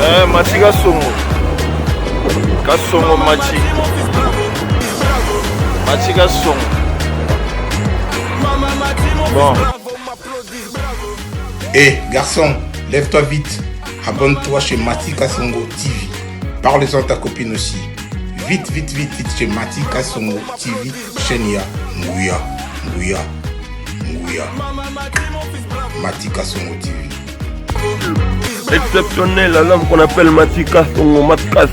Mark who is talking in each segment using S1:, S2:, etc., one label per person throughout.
S1: Eh, Machi Kasongo. Kasongo Machi. Machi Kasongo. Bon.
S2: Hé, eh, garçon, lève-toi vite. Abonne-toi chez Mati Kasongo TV. Parle-en à ta copine aussi. Vite, vite, vite, vite chez Mati Kasongo TV, chaîne ya Nguya, Nguya, Nguya. Mati Kasongo TV.
S1: Exceptionnel, l'homme qu'on appelle Mati Kasongo, Matkas,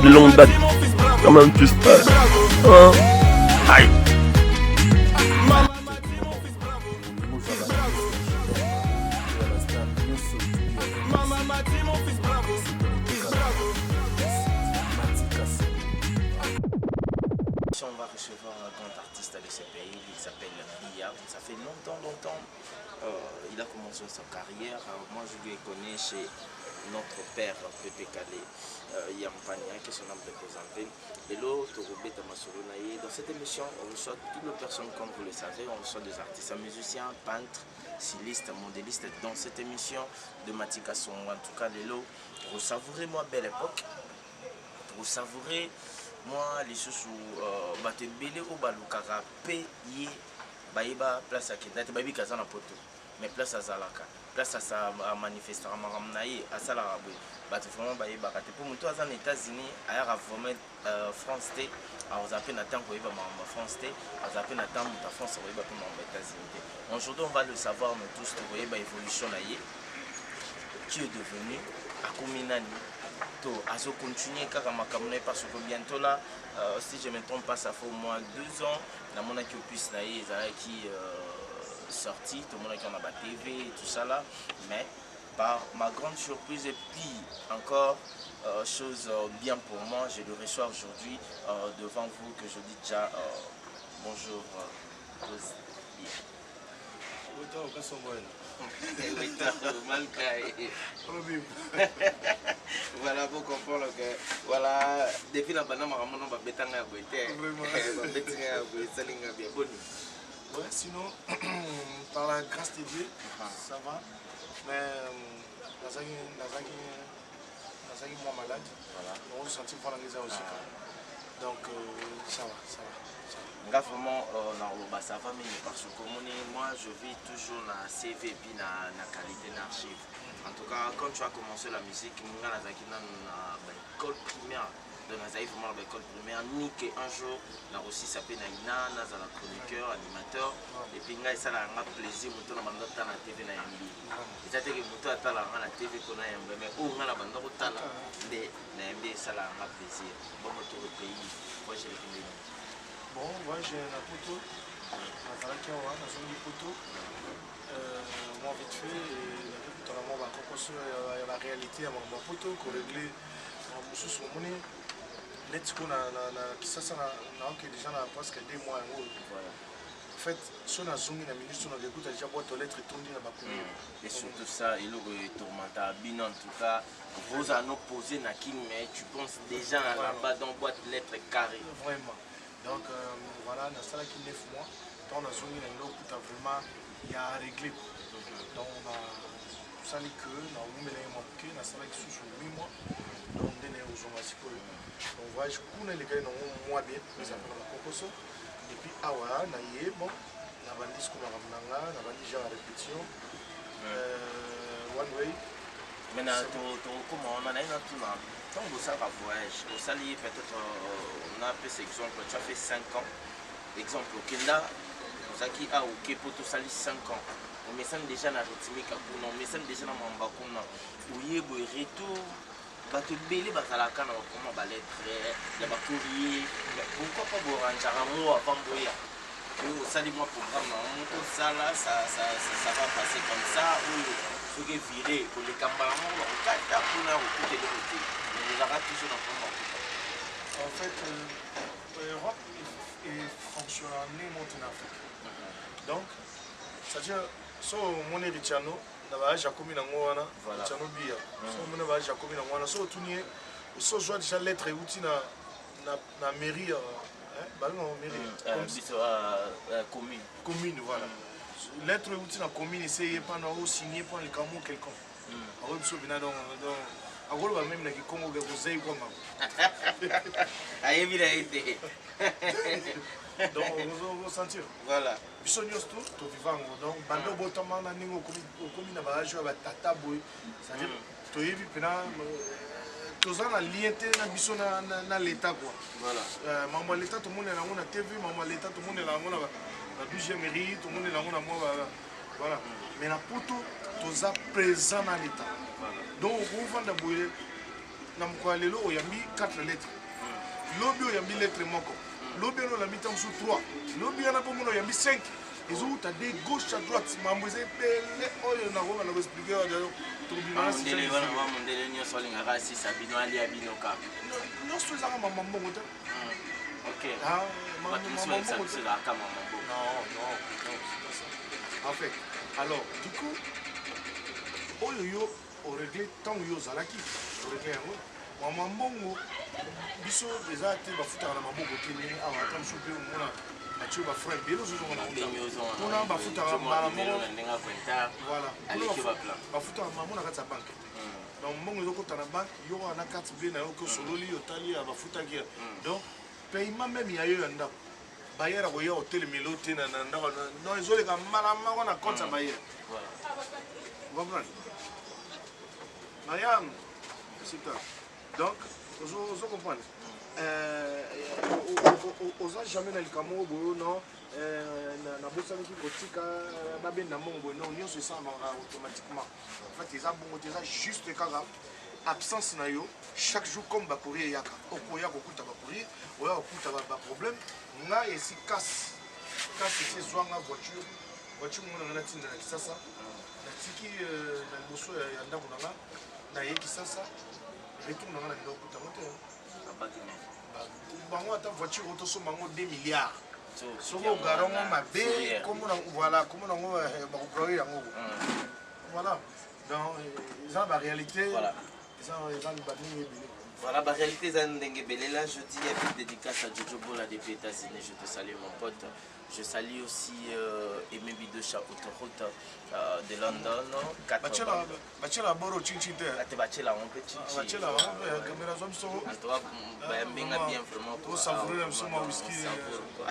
S1: de longue date. Quand même, tu sais. Hein? Aïe.
S3: On va recevoir un grand artiste de ce pays, il s'appelle Bia. Ça fait longtemps, longtemps, euh, il a commencé sa carrière. Euh, moi, je lui connais chez notre père Pepe Kalé euh, Yampania, qui est son âme représentée. Lelo tokobeta masolo na ye. Dans cette émission, on reçoit toutes les personnes comme vous le savez, on reçoit des artistes, musiciens, peintres, stylistes, modélistes dans cette émission de Matika Songo. En tout cas, lelo, resavourer moi belle époque, resavourer moi lisusu euh, bato ebele oyo balukaka mpe ye bayeba place akenda te bayebi kaza na poto mais place azalaka place amanifestaka makambo na ye asalaka boye bato vraiment bayebaka te mpo moto aza na états-unis ayaka vraiment euh, france te akozala mpe na ntango koyeba makambo ya france te azala mpe na ntango moto ya france akoyeba mpe makambo ya états-unis te aujourd'hui on va le savoir nous tous tokoyeba évolution na ye qui est devenu akomi nani to azo continuer kaka makambo na ye parce que bientôt là euh, si je me trompe pas ça fait au moins 2 ans namonaki opus na ye ezalaki euh, sorti tomonaki yango na ba TV et tout ça là mais par ma grande surprise et puis encore euh, chose euh, bien pour moi je le reçois aujourd'hui euh, devant vous que je dis déjà euh, bonjour euh, Bien. Voilà pour comprendre que voilà depuis na banda makambo no babetanga ya boye te babetinga ya boye esalinga bien boni.
S4: Ouais, sinon, par la grâce de Dieu, ça va. Mais nazalaki nazalaki nazalaki mwa malade.
S3: Voilà.
S4: Donc senti mpo nanga eza osika. Donc ça va, ça va. Ça va.
S3: Nga vraiment euh, nakoloba ça va mingi parce que omoni moi je vis toujours na CV et puis na qualité na archive. En tout cas quand tu as commencé la musique nga nazalaki nanu na baécole primaire donc nazali vraiment na baécole primaire ni que un jour nakosisa mpe na ina nazala chroniqueur animateur et puis ngai esalaka nga plaisir moto na banda otala na TV na yambi eza teke moto atalaka nga na TV mpo na yamba mais oyo nga na banda kotala nde na yambi esalaka nga plaisir. Bon retour au pays, voyage eleki ndenge?
S4: Bon voyage na poto nazalaki awa nazongi poto euh, mwa vite fait nake kutana mwa bakokoso ya baréalité ya makambo ya poto koregle mosusu omoni neti ko na kisasa naoke déjà na presque 2 mois yango.
S3: Voilà.
S4: En fait so nazongi na minute so nakekuta déjà boîte aux lettres etondi na bacourrier.
S3: Et surtout ça eloko etourmentaka bino en tout cas vous en opposé na king mais tu penses déjà na là-bas dans boîte lettre carré.
S4: Vraiment donc euh, voilà nasalaki 9 mois ntango nazongi na ngelo okuta vraiment ya réglé. Donc nasali que nawumela ye mwa moke nasalaki susu 8 mois donc nde naye kozonga sikoyo. Donc voyage kuna elekaki nango mwa bien eza mpona bakokoso et puis awa na ye bon nabandi sikoyo makambo na nga nabandi genre répétition one way.
S3: Maintenant tokokoma wana naye natuna ntango osalaka voyage osali peut-être napesa exemple tu as fait 5 ans exemple okenda ozalaki awa oke mpo tosali 5 ans omesani déjà na rythmique kuna omesani déjà na mamba kuna oye boye retour bato ebele bazalaka na bakoma balettre ya bacourrier. Pourquoi pas borangeaka yango avant boya oyo osali mwa programme na moko osala ça, ça, ça, ça va passer comme ça oyo soki evire koleka mbala moko bakokata mpona kokuta eloko te mais ozalaka toujours na problème bakuta.
S4: En fait, Europe fonctionne monte en Afrique. Donc, c'est-à-dire, so omoni Richiano na baage akomi nango wana.
S3: Voilà.
S4: Richiano Bia so omoni baage akomi nango wana so otuni ye so ozwa déjà lettre euti na mairie babenga mairie.
S3: Biso commune.
S4: Commune, voilà, lettre euti na commune ese ye mpana osigne mpona likambo quelconque akoyi biso bina donc donc Akoloba meme na kikongo ke kozei kwa mama.
S3: Ayebi na ye te.
S4: Donc ozo sentir.
S3: Voilà.
S4: Biso nyonso to to viva yango. Donc banda obotama na ndenge okomi okomi na ba age ya ba tata boye. C'est-à-dire toyebi pena toza na lien te na biso na, na, na l'état quoi.
S3: Voilà.
S4: Mambo ya l'état tomonela yango na TV, mambo ya l'état tomonela yango na ba 12e mairie, tomonela yango na mwa ba voilà. Mais na poto toza présent na l'état. Donc okovanda boye na mokolo ya lelo oyambi 4 lettres. Lobi oyambi lettre moko. Lobi wana oyambi ntango mosusu 3. Lobi wana mpo mona oyambi 5. Ezowuta de gauche à droite, mambo eza ebele oyo nakoba na koexplike oyo tokobima na
S3: Mondele wana wa mondele nyonso alingaka asisa bino alia bino kaka.
S4: Nyonso ezaka mama mbongo te.
S3: Ok.
S4: Ah,
S3: Bato mosusu bayebisa biso ezalaka mama mbongo.
S4: Non, non, non, c'est pas ça. En fait, alors, du coup, oyo yo oregle ntango yo ozalaki oregle yango mama mbongo biso eza te bafutaka na maboko te ndenge awa ata mosusu mpe omona batie bafrai ebele ozozonga na kuna bafutaka mbala moko voilà bafutaka mbala moko na kati ya banke donc mbongo ezokota na banke yo wana na carte bleue na yo ke osololi otali ya bafutaki donc paiement meme ya yo ya ndako bayer akoya otelemela yo te na ndako non ezoleka mbala moko na compte ya bayer comprendre Mariam super donc ozo comprendre oza jamais na likambo moko boye non nabosanaki kotika babenda mbongo boye non nyonso esalamaka automatiquement en fait eza bongo te eza juste kaka absence na yo chaque jour comme bacourrier eyaka okoya kokuta bacourrier oya kokuta baproblème nga esi casse casse esi ezwanga voiture voiture moko na nga natinda na kisasa natiki na liboso ya ndako na nga naye kisasa retour na nga na linga kokuta yango te bango ata voiture oyo tosomba yango 2 milliards soki ogara yango mabe voilà kombo nango bakogawe yango voilà donc eza na baréalité eza baningi ebele.
S3: Voilà, bah, réalité, c'est un ndenge Là, je dis, il y a une dédicace à Jojo Bola depuis États-Unis. Je te salue, mon pote. Je salue aussi Aimé Bidocha Autoroute de London.
S4: Bachela boro chinchi te.
S3: Ate bachela on peut chinchi.
S4: Bachela on caméra zom so.
S3: En tout cas, ba mbenga bien vraiment.
S4: Pour savourer un peu whisky.
S3: Quoi.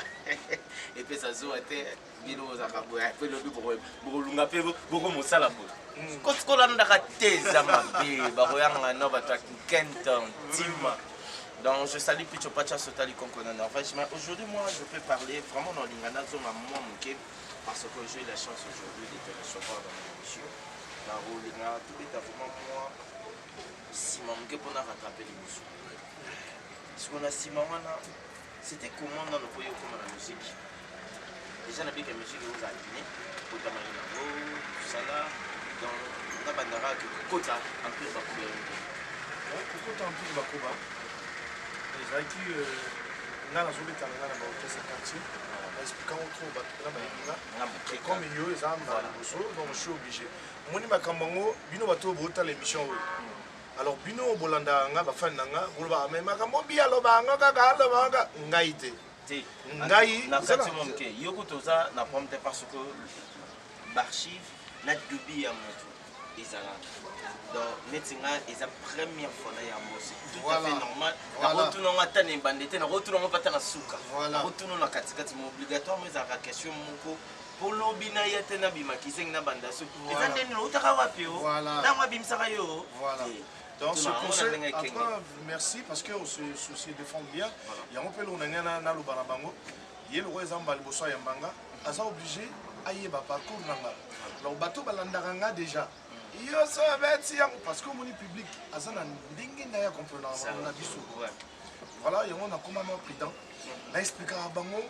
S3: Et puis ça zo ate bino ozaka boye pe lobi bokolunga pe bokomosala boye kolandaka te eza mabe bakoyanga no bato ya Kenton Tima. Donc je salue Picho Pacha Sotali Konko na Norvège. Mais aujourd'hui, moi, je peux parler vraiment dans Lingana Zoma, moi, Mouké, parce que j'ai eu la chance aujourd'hui de te recevoir dans mon émission. Dans Lingana, tout est vraiment moi, Simon Mouké, pour nous rattraper l'émission. Ce qu'on a Simon, c'était comment dans le foyer comme la musique? Déjà, la musique, vous a donné, tout ça là, donc, on a bandara que Kota, Empire Bakuba.
S4: Kota Empire Bakuba. Ezalaki nga nazobetala nga na baorchestre quartier naexplika ngo trop bato mpena bayebi nga comme yo eza mbala liboso donc je suis obligé omoni makambo yango bino bato oyo bootala émission oyo alors bino bolandaka nga bafani na nga bolobaka mais makambo bi alobaka nga kaka alobaka nga ngai te ngai
S3: na kati moke yo kutu oza na problème te parce que baarchive na dubi ya moto ezalaka donc neti nga eza première fois na yango c'est tout à fait normal nakotuna ngo ata na ebande te nakotuna ngo mpe ata na suka nakotuna na katikati ma obligatoire mo ezalaka question moko mpo lobi na ye te nabima kizengi na banda soki eza ndeni outaka wapi o ntango abimisaka yo.
S4: Donc ce conseil, en tout cas, merci parce que on se défend bien. Yango pe lona ngana na loba na bango. Ye lokola eza mbala liboso ya mbanga, aza obligé ayeba parcours na nga. Donc bato balandaka nga déjà. Yo so beti yango parce que omoni public aza na ndenge na ya comprendre na biso. Voilà, yango nakoma mwa prudent. Na expliquaka bango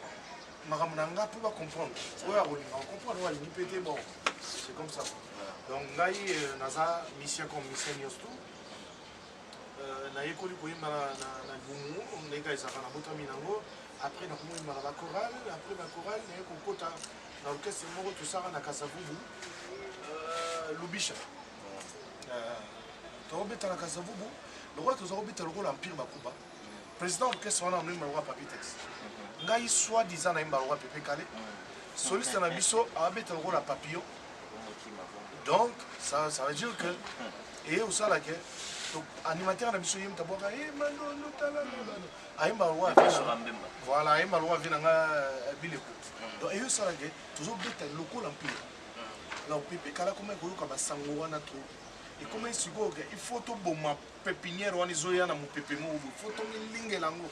S4: makambo na nga mpo bacomprendre. Oyo akolinga comprendre, oyo alingi mpe te, bon, c'est comme ça. Donc ngai naza musicien comme musicien nyonso tout. Nayekoli koyemba na libumu ndenge ezalaka na botami nango. Après nakomi koyemba na bachoral, après bachoral naye kokota na orchestre moko tosaka na Kasavubu, Lubisha. Tokobeta na Kasavubu lokola toza kobeta lokola Empire Bakuba. Président orchestre wana anoyemba lokola Papi Tex. Ngai soi disant nayemba lokola Pepe Kale. Soliste na biso abeta lokola Papillon. Donc ça, ça veut dire que eye osala ke animateur na biso ye moto abwaka ye manono tala ayemba loa voilà, ayemba loa vie na nga euh, bileko. Donc eye osala ke tozobeta lokola mpira. Alors Pepe Kala koma koyoka basango wana trop, ekomaki sikoyo ke il faut toboma pépinière wana ezoya na mopepe moko boye, faut tomilingela yango.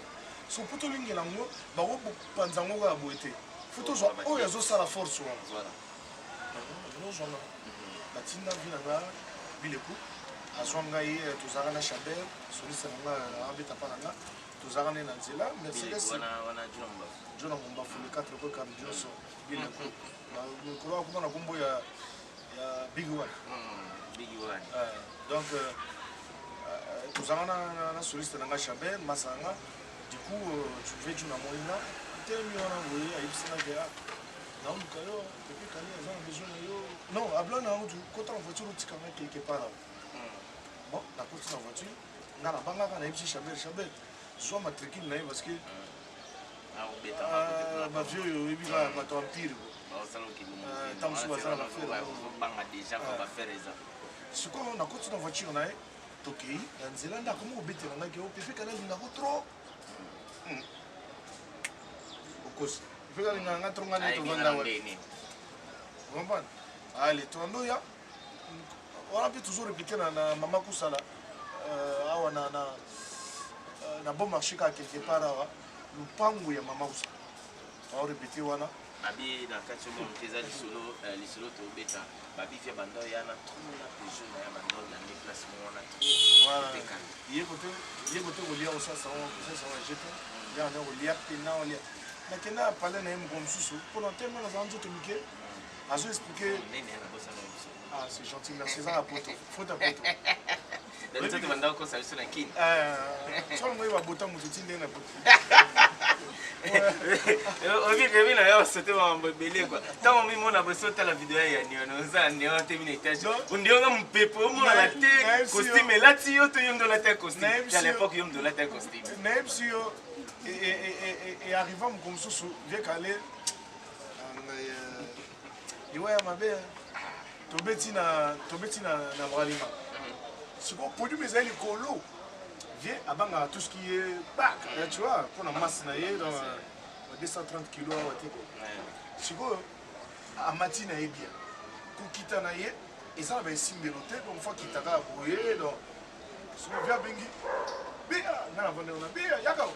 S4: So mpo tolingela yango, bakopanza yango kaka boye te, faut tozwa oyo azosala force wana. Ozwanga batinda vi na nga bileku, azwa ngai, eh, tozalaka na Chabert, soliste na nga, abeta mpa na nga, tozalaka nde na nzela Mercedes Jona Mombafu, le 4 ko kam nyonso bileku mikolo akoma na kombo ya Big One.
S3: Big One.
S4: Euh, donc euh, euh, tozalaka na, na soliste na nga Chabert, masa na nga. Du coup tu veux Jona moninga telemi wana boye, ayebisi nga ke naoluka yo, Pepe Kale aza na besoin na yo. Non, abla na yango, kota na voiture, otika nga quelque part awa. Bon, nakoti na voiture nga, nabangaka, nayebisi Chabert: "Chabert, zwa matricule na ye," parce que bavieux oyo oyebi kaka bato ya empire, ntango mosusu baza na
S3: bafere.
S4: Sikoyo nakoti na voiture na ye, tokei na nzela, nde akomi kobetela ngai ke o Pepe Kale alingako trop. Okosi, Pepe Kale alingaka nga trop, nga nde tovanda wapi? Comprendre? Allez, tondo ya wana mpe toujours répété na mama Kusala awa na Bon Marché, kaka quelque part awa, lupangu ya mama Kusala, aorépété wana.
S3: Babi na kati oyo moto eza lisolo, lisolo tobeta babi via bando ya na trop na Peugeot na ya bando na nde place mo wana trop.
S4: Ye kote, ye kote kolia, kosasa kosasa jete ya na kolia pena olia. Nakenda pale na ye moko mosusu mpona tellement nazala nzoto mike, azo expliquer. Ah, c'est gentil, merci. Eza na poto, faute ya poto.
S3: Nzoto banda kokosa biso na Kini.
S4: Solo ngoyi babota moto ti ndenge na poto.
S3: Obi na yo sote makambo ebele kua ntango mimona boso otala video ya niono, oza neo te mina etage ondionga mopepe, omonana te costume elati yo to yo nde olata costume à l'époque, yo nde olata costume.
S4: Nayebisi yo, e arriva moko mosusu, vie Kale liwa ya mabe, tobeti na Bralima. Sikoyo podium ezali likolo, vie abangaka tout ce qui est bac, tu vois, mpona masse na ye dans 230 kilo awa te. Sikoyo amati na ye bien, kokita na ye eza na baesimbelo te, donc faut akita kaka boye. Donc sikoyo vie abengi Bia, nga na vande wana: "Bia, yaka."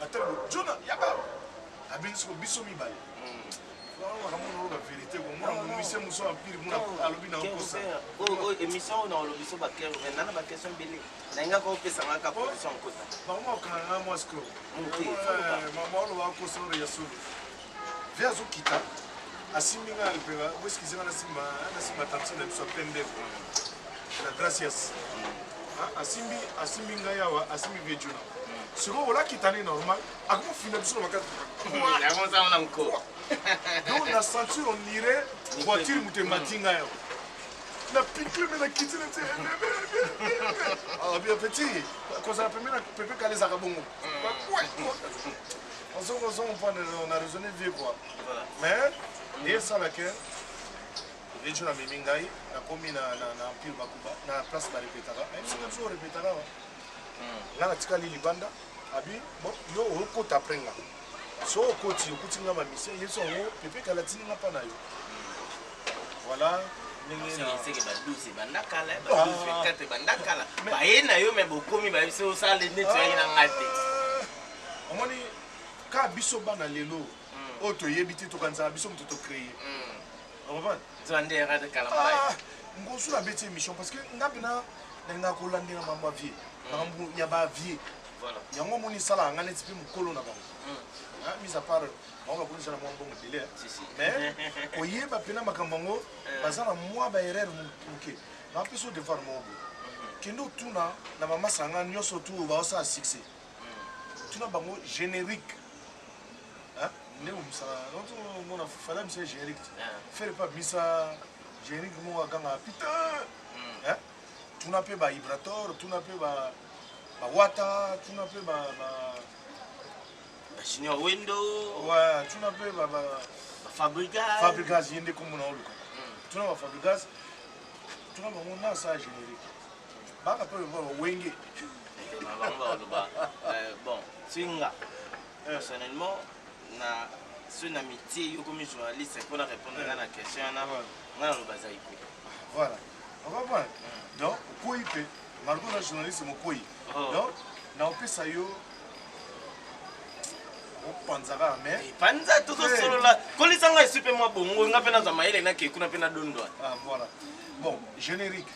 S4: Atali Jona: "Yaka." Abengi sikoyo biso mibale. Makambo vérité, komona momise mosu empire mona alobi na okosa.
S3: Émission oyo na olobi so baclair, nana baquestion ebele nalingaka opesanga kaka position nkota.
S4: Bango okanga mwa sikoyo maoloba akosa oyo ya solo. Vie azokita, asimbi nga alipela boeskize nga, nasimba tantine na biso ya pembe na Gracias. Asimbi ngai awa, asimbi vie Jona. Sikoyo olakita ne normal, akomofina biso na makasi. Donc na sentir on dirait voiture moto emati ngai awa na pikle, me nakiti na ti bien petit kozala pembe na Pepe Kale ezalaka bongo. Ozo comprendre, on a raisonné vie quoi. Mais esalaka ejo namemi ngai, nakomi na Empire Bakuba, na place barepetaka. Nayebisaka biso orepetaka awa, nga natikali libanda. Abi: "Bon, yo okota après nga, so okoti, okuti nga bamission." Yebiso yango, Pepe Kala atindi nga mpa na yo. Voilà ndenge
S3: seke ba 12 banda kala, ba 12 24 banda kala, baye na yo me bokomi, bayebisi osala neti oyaki na nga te.
S4: Omoni ka biso bana lelo oyo toyebi te, tokanisaka biso moto tocréer, comprendre?
S3: Nzoka nde yaka kala mbai.
S4: Ngosu nabeti émission parce que nga mpena nalingaka kolandela mambo ya vie, makambo ya bavie. Yango omoni esalaka nga neti mpe mokolo na bango, mise à part bango bakomisa na mwa mbongo ebele, mais koyeba mpena makambo yango, baza na mwa baerreur moke. Napesa devoir moko boye: kende otuna na bamasanga nyonso tu baosala succès, tuna bango générique nde bomisaka. Mona fala misa générique, Ferre mpe abimisa générique moko akangaka putain. Tuna mpe baibrator, tuna mpe bawata, tuna mpe
S3: Junior Wendo.
S4: Ouais, tuna mpe
S3: Fabrigas.
S4: Fabrigas, ye nde kombo na oluka. Tuna ba Fabregas, tuna bango na asala générique. Baka mpe lokola wenge.
S3: Bango baloba bon, soki nga personnellement na soki na métier yo komi journaliste mpona répondre nga na question wana, nga naloba Zaiko.
S4: Voilà, ocomprendre? Donc okoyi mpe malgré oza journaliste mokoyi. Donc naopesa yo opanza kaka mais
S3: Panza, tozosolola, kolisa ngai esu mpe mwa bongo, nga mpe nazwa mayele, nake kuna mpe nadondwa.
S4: Ah, voilà. Bon, générique,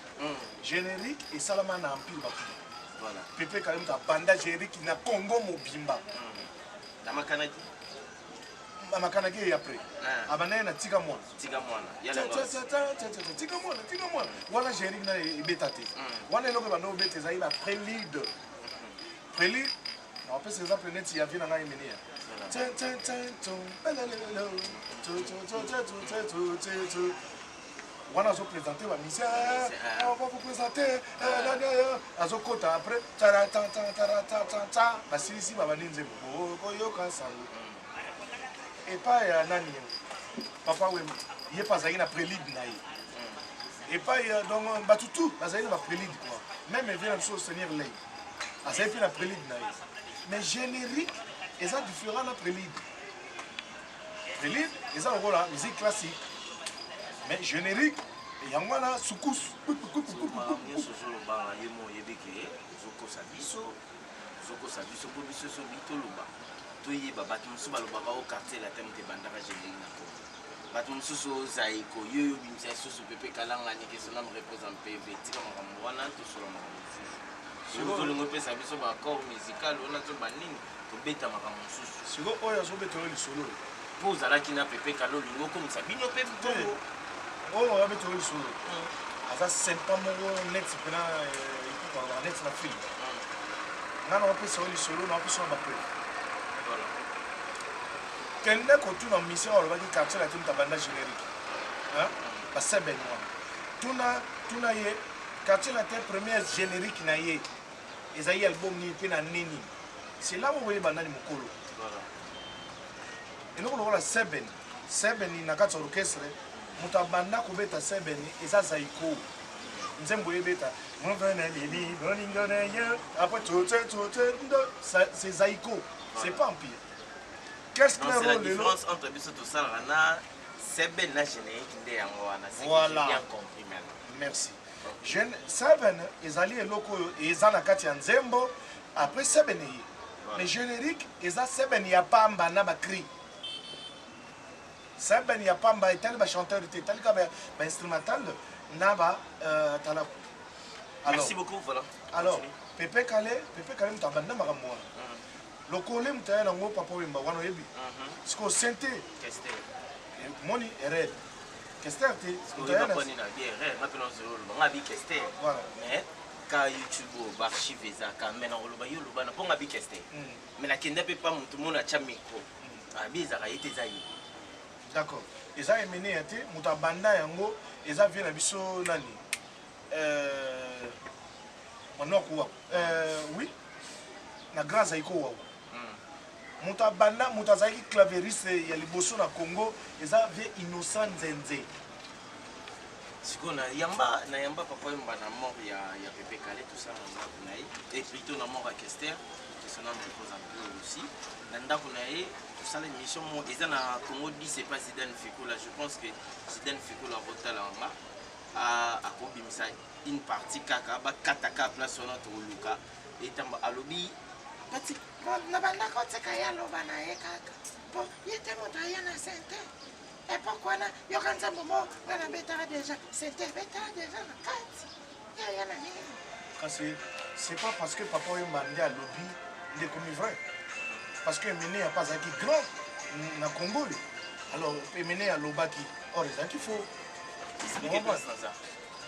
S4: générique esalama na Empire Bakuba. Pepe Kale moto abanda générique na Congo mobimba.
S3: Na Makanaki.
S4: Makanaki ye après. Abanda ye na Tika Mwana.
S3: Tika Mwana.
S4: Tika Mwana, Tika Mwana wana générique na ebeta te. Wana eloko ebanda obeta ezali ba prélude. Prélude napesa exemple neti ya vie na ngai Emeneya. Wana azoprésente bamusicien, on va vous présenter, azokota après basilisi, babandi nzembo, bokoyoka sango epai ya nani, Papa Wemba. Ye mpe azalaki na prélude na ye epai. Donc bato tout bazalaki na baprélude quoi. Même vie na biso Seigneur Ley azali mpe na prélude na ye. Mais générique eza différent na prélude. Prélude eza lokola musique classique, mais générique yango wana sukusu.
S3: Nyonso ozolobanga ye mo oyebi ke ozokosa biso, ozokosa biso mpo biso sobi toloba toyeba. Bato mosusu balobaka o Quartier Latin moto ebandaka générique na Congo, bato mosusu Zaiko. Yo yo obimisa lisusu Pepe Kalangani, que son âme repose en paix. Tika makambo wana, tosola makambo mosusu. Tolingo opesa biso baaccord musical wana to banini, tobeta makambo mosusu.
S4: Sikoyo oyo azobeta oyo lisolo.
S3: Mpo ozalaki na Pepe Kala, olingi okomisa bino mpe bongo.
S4: Oyo abeta oyo lisolo aza sympa moko neti mpena epupaka neti na film. Nga na opesa oyo lisolo, na opesa oyo bapreuve. Kende kotuna mission, alobaki Quartier Latin moto abanda générique baseben wana. Tuna, tuna ye Quartier Latin première générique na ye ezali album nini mpe na nini. C'est là okoyeba nani mokolo. Eloko lokola seben, seben na kati ya orchestre, moto abanda kobeta seben eza Zaiko. Nzembo ebeta après c'est Zaiko, c'est pas Empire.
S3: Qu'est-ce que c'est la différence entre biso tosalaka na seben na générique nde yango wana.
S4: Voilà.
S3: Bien compris maintenant.
S4: Merci. Jeune seben ezali eloko oyo eza na kati ya nzembo, après seben eye. Mais générique eza seben ya pamba na bacri, seben ya pamba etali bachanteur te, etali kaka bainstrumental na ba talaku.
S3: Merci beaucoup, voilà.
S4: Alors Pepe Kale, Pepe Kale moto abanda makambo wana. Lokole moto aya nango Papa Wemba wana oyebi. Sikoyo sente moni erreur, Kester te.
S3: Voilà. Mais ka YouTube oyo baarchive ezalaka, mais nakoloba yo oloba na mponga bi Kester, mais nakenda mpe pa motu mona atya micro, abi ezalaka ye te, eza ye.
S4: D'accord, eza Emeneya te. Moto abanda yango eza vie na biso nani, Manwaku Waku, oui, na Grand Zaiko Wawa. Moto abanda, moto azalaki claveriste ya liboso na Congo eza vie Innocent Nzenze.
S3: Sikoyo na yamba Papa Wemba na mort ya Pepe Kale, tosala na ndako na ye, et plutôt na mort ya Kester, que son âme repose en paix aussi, na ndako na ye tosala émission moko eza na Congo 10 epa Zidane Fekola. Je pense que Zidane Fekola akotala nga, akobimisa une partie kaka, bakataka place wana, tokoluka etamba. Alobi bati na bandako, otika ye aloba na ye kaka po ye te moto aya na synthé époque wana. Yoka nzambo mo nga nabetaka déjà synthé, ebetaka déjà na kati ya na nini.
S4: Kasi c'est pas parce que Papa Wemba nde alobi nde ekomi vrai, parce que Emeneya mpe azalaki grand na Congo. Alors Emeneya alobaki, or ezalaki faux.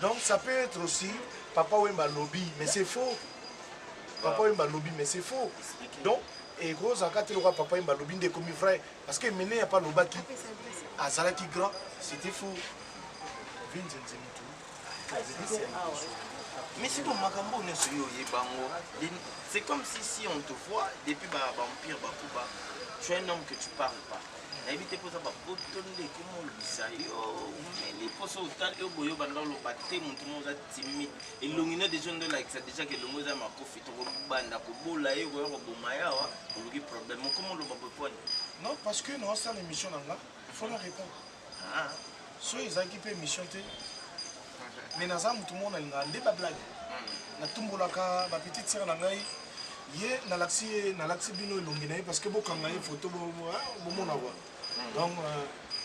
S4: Donc ça peut être aussi Papa Wemba alobi, mais c'est faux. Papa Wemba alobi, mais c'est faux. Donc ekozalaka te lokola Papa Wemba alobi nde ekomi vrai, parce que Emeneya mpe alobaki, azalaki grand, c'était faux. Vinzenze mutu.
S3: Mais sikoyo makambo nyonso oyo oyebango, c'est comme si on te voit depuis baempire bakuba, tu es un homme que tu parles pas. Nayebi te mpoza bapoto nde ekoma olobisa yo omeli mposo otali yo boye obanda oloba te motu moko oza timide elongi no deja nde olakisa deja ke elongi oza makofi tokobanda kobola ye koya koboma ye awa oluki problème okoma oloba boye poni.
S4: Non, parce que naosala émission na nga, faut na répondre.
S3: Ah.
S4: Soki ezalaki mpe émission te, mais naza motu moko nalingaka nde bablague. Natumbolaka ba petite sœur na ngai, ye nalakisi ye, nalakisi bino elongi na ye parce que bokanga ye photo bomona quoi. Donc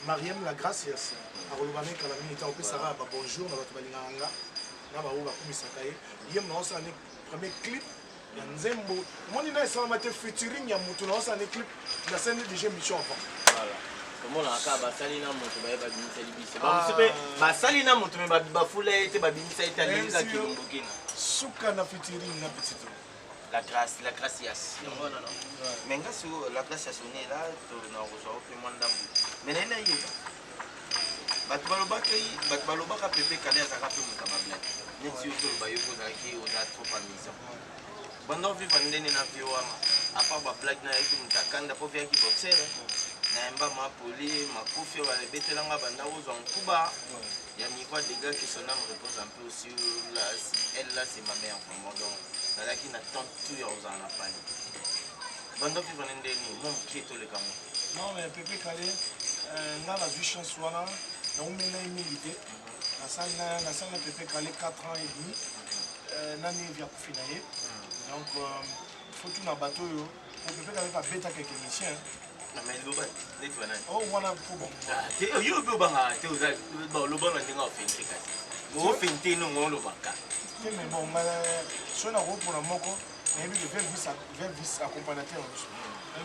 S4: Mariam la Gracias akoloba na ye kala mingi te, akopesaka ba bonjour na bato balingaka nga na baoyo bakumisaka ye. Ye naosala ne premier clip ya nzembo omoni na esalama te featuring ya motu, naosala ne clip, nasali déjà émission avant.
S3: Voilà. Tomonaka kaka basali na moto baye babimiseli biso bamosusu mpe basali na moto me bafula ye te, babimisa ye te, alingi kaka kilombokina.
S4: Suka na featuring na petit.
S3: La grâce, la gracias. Non, non, non. Mais nga siko la gracias on est là, to na kozwa ope mwa ndambo. Mais na ye bato balobaka, bato balobaka Pepe Kale azalaka mpe moto ya bablague. Neti yo toloba yo ozalaki oza trop amusant. Banda ovivre ndenge na vie wana, à part bablague na yaki moto akanda mpo viaki boxer nayemba mapoli makofi oyo babetelanga banda kozwa nkuba ya niveau ya dégâts, que son âme repose un peu aussi. Là, elle là, c'est ma mère vraiment. Donc nazalaki na temps tout ya kozala na pali. Banda ovivre na ndenge nini mwa mokie tolekango?
S4: Non, mais Pepe Kale, nga nazwi chance wana, naumeli na ye mingi te. Nasali na Pepe Kale 4 ans et demi, nani evi akufi na ye. Donc faut tuna bato oyo po Pepe Kale babetaka émission.
S3: Mais loba neti banani?
S4: Oh, wana fo bon.
S3: Te, yo mpe obangaka te, oza oloba na ndenge ofente, kasi ofente nongo olobaka.
S4: Te, mais bon, soki nakopona moko, nayebi ke ve vice accompagnateur na biso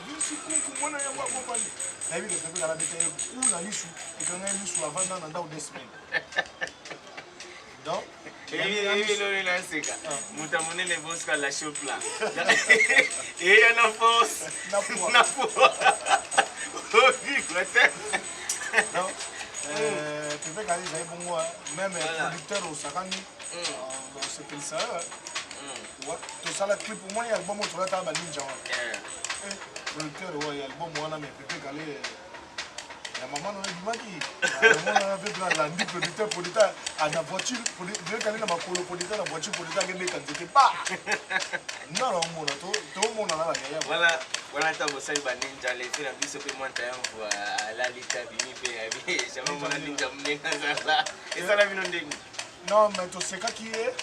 S4: Vinci Kunku, mwana yango akompani, nayebi ke Pepe Kala beta ye ku na lisu, ekanga ye lisu, avanda na ndako 2 semaines. Donc
S3: eloli naseka moto ya monene boska la chopla eya na force na poids ovivre te.
S4: Donc Pepe Kala ezali bongo, même producteur osakani osepelisa, tosala clip, omoni album oyo tolataka baninja wana, producteur oyo ya album wana. Mais Pepe Kale ya mama no ebimaki omona mpe alandi producteur, producteur na voiture, Pepe Kale na makolo, producteur na voiture, producteur akendeka nzete ba nga na omona tomonana na yaya.
S3: Voilà, wana ntango bosali baninja lefe na biso mpe mwa ntayamvu alali te, abimi mpe abi jamais mona ninja monene azala ezala bino ndenge.
S4: Non, mais tosekaki ye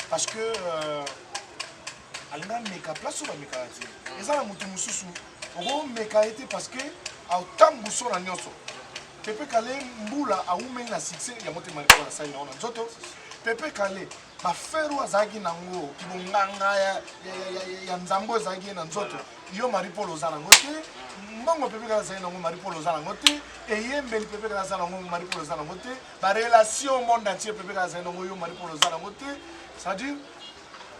S4: parce que alinga ameka place oyo bamekaka te. Eza na moto mosusu okomeka ye te parce que aotambuso na nyonso. Pepe Kale mbula awumeli na succès yango te, malgré asali nango na nzoto. Pepe Kale bafere oyo azalaki nango kibonganga ya nzambe oyo ezalaki ye na nzoto, yo Marie Paul oza nango te. Mbongo Pepe Kale azali nango, Marie Paul oza nango te. Eyembeli Pepe Kale aza nango, Marie Paul oza nango te. Barelation monde entier Pepe Kale azali nango, yo Marie Paul oza nango te. C'est-à-dire,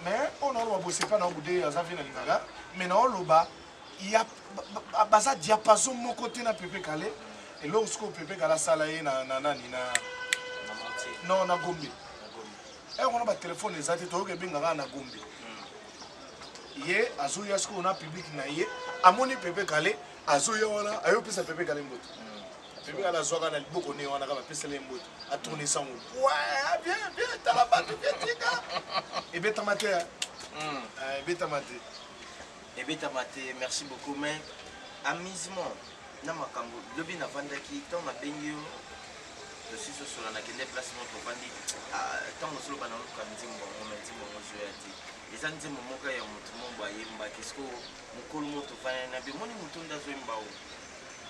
S4: mais oyo naoloba boye, pas na obude aza vie nalingaka, mais naoloba ya baza diapason moko te na Pepe Kale. Eloko sikoyo Pepe Kale asala ye na nani na non na Gombe ere wana, batelefone eza te, toyoka ebengaka na Gombe. Ye azoya sikoyo na public na ye, amoni Pepe Kale azoya wana, ayopesa Pepe Kale mbote. Pepe Kale azwaka na liboko ne wana kaka, bapesela ye mbote, atourne sango bien bien, tala bato bien, tika ebetama te, ebetama te.
S3: Ebetama te. Merci beaucoup. Mais amusement na makambo lobi navandaki, ntango nabengi yo tosi sosola, nakende place moko tovandi, ntango ozoloba naluka nzembo yango, me nzembo yango ozoya te. Eza nzembo moko ya motu moko ayembaki siko mokolo moko tovandani na bemoni motu nde azoyemba o